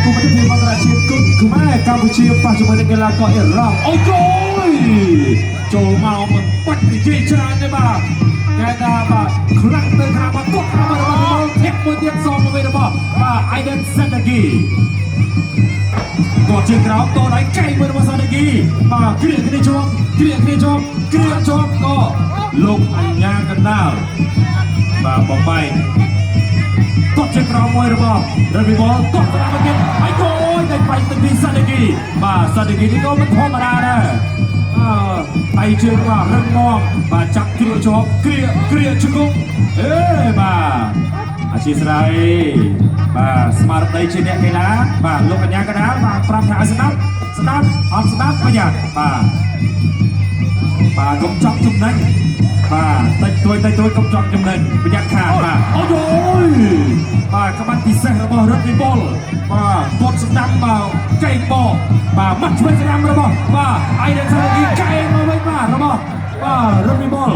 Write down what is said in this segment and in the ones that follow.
គូមិត្តភាពអន្តរជាតិគុនខ្មែរកម្ពុជាប៉ះជាមួយនឹងកីឡាករអ៊ីរ៉ង់អូយយចូលមកមិនបាច់និយាយច្រើនទេបាទគេថាបាទខ្លាំងទៅខាងបាទទាត់ខាងបាទរបស់ធាក់មួយទៀតសងមកវិញរបស់បាទ Aiden Sadeghi គាត់ជើងក្រោមតដៃកែងមួយរបស់សាដេគីបាទគ្រាគ្នាជាប់គ្រាគ្នាជាប់គ្រាជាប់ក៏លោកអញ្ញាកណ្ដាលបាទបំបែកទាត់ជើងក្រោមមួយរបស់រវីបលទាត់ស្ដាំមកទៀតហើយកូយតែបាញ់ទៅពីសាដេគីបាទសាដេគីនេះក៏មិនធម្មតាដែរអើដៃជើងបាទរឹងមាំបាទចាប់គ្រាជាប់គ្រាគ្រាជង្គង់អេបាទអធិស្ឋានបាទស្មារតីជាអ្នកកីឡាបាទលោកកញ្ញាកណ្ដាលបាទប្រាប់ថាឲ្យស្ដាប់ស្ដាប់អត់ស្ដាប់ប្រយ័ត្នបាទបាទកុំចង់ចំណេញបាទតិចតួចតិចតួចកុំចង់ចំណេញប្រយ័ត្នខាតបាទអូយយបាទក្បាច់ពិសេសរបស់រិទ្ធវិបុលបាទទាត់ស្ដាំបាទកែងបកបាទមាត់ឆ្វេងស្ដាំរបស់បាទអៃដិនសាឡូគីកែងមកវិញបាទរបស់បាទរិទ្ធវិបុល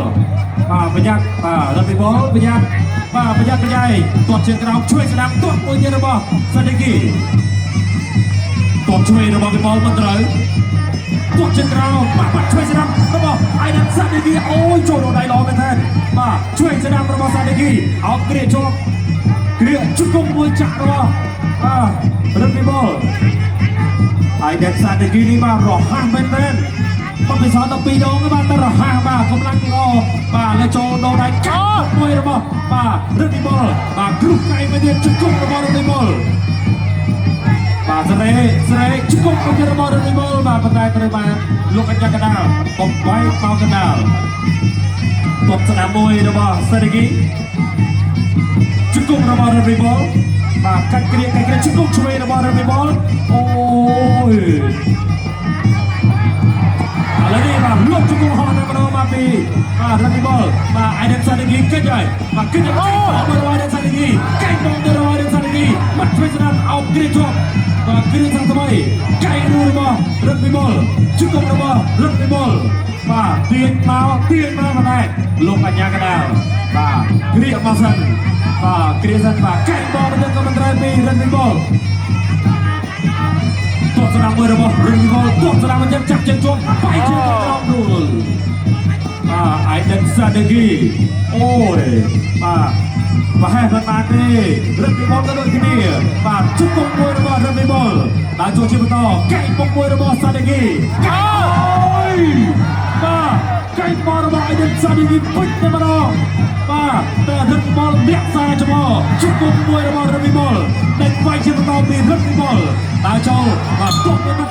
បាទប្រយ័ត្នបាទរិទ្ធវិបុលប្រយ័ត្នបាទប្រយ័ត្នប្រយែងទាត់ជើងក្រោមជួយស្ដាំទាត់មួយទៀតរបស់សាឌីគីទាត់ឆ្វេងរបស់វិបុលមិនត្រូវ ទាត់ជើងក្រោមបាទបាត់ឆ្វេងស្ដាំរបស់អៃដានសាឌីគីអូយចូលដល់ដៃល្អមែនទែនបាទឆ្វេងស្ដាំរបស់សាឌីគីអោបគ្រាជាប់គ្រាជង្គង់មួយចាក់របស់បាទរិទ្ធវិបុលអៃដានសាឌីគីនេះបាទរហ័សមែនទែនបទពិសោធន៍12ដងបាទតែរហ័សបាទកម្លាំងល្អបាទលើចូលដល់ដៃកាត់មួយរបស់បាទរិទ្ធវិបុលបាទគ្រុះកៃមួយទៀតជង្គង់របស់រិទ្ធវិបុល បាទសេរីសេរីជង្គង់ទៅរបស់រិទ្ធិបុលបាទប៉ុន្តែត្រូវបានលោកអញ្ញកដាលបំបែកមកកដាលទាត់ស្ដាំមួយរបស់សេរីគីជង្គង់របស់រិទ្ធិបុលបាទកាច់គ្រាកាច់គ្រាជង្គង់ឆ្វេងរបស់រិទ្ធិបុលអូយឥឡូវនេះបាទលោកជង្គង់ហោះតែម្ដងមកពីបាទរិទ្ធិបុលបាទអៃដិនសាឌីគីកិច្ចហើយបាទកិច្ចហើយអូយអៃដិនសាឌីគីកែងបងទៅរបស់អៃដិនសាឌីគីមាត់ឆ្វេងស្ដាំអោបគ្រាជាប់បាទគ្រាសាថ្មីកែងរូរបស់រិទ្ធិបុលជង្គង់របស់រិទ្ធិបុលបាទទាញមកទាញមកម្ដងលោកអញ្ញាកដាលបាទគ្រាមកសិនបាទគ្រាសិនបាទកែងបងទៅក៏មិនត្រូវពីរិទ្ធិបុល ទាត់ស្ដាំមួយរបស់រិទ្ធិបុលទាត់ស្ដាំមកចាប់ជើងជាប់បែកជើងក្រោមរួលបាទអៃដិនសាដេគីអូយបាទប្រហែលមិនបានទេរិទ្ធិបុលក៏ដូចគ្នាបាទជង្គង់មួយរបស់រិទ្ធិបុលដើរចូលជាបន្តកែងបុកមួយរបស់សាដេគីកែងអូយបាទកែងបរបស់អៃដិនសាដេគីពេញតែម្ដងបាទតែរិទ្ធិបុលលាក់សារចំហជង្គង់មួយរបស់រិទ្ធិបុលដែលវាយជាបន្តពីរិទ្ធិបុលដើរចូលបាទទាត់មួយមក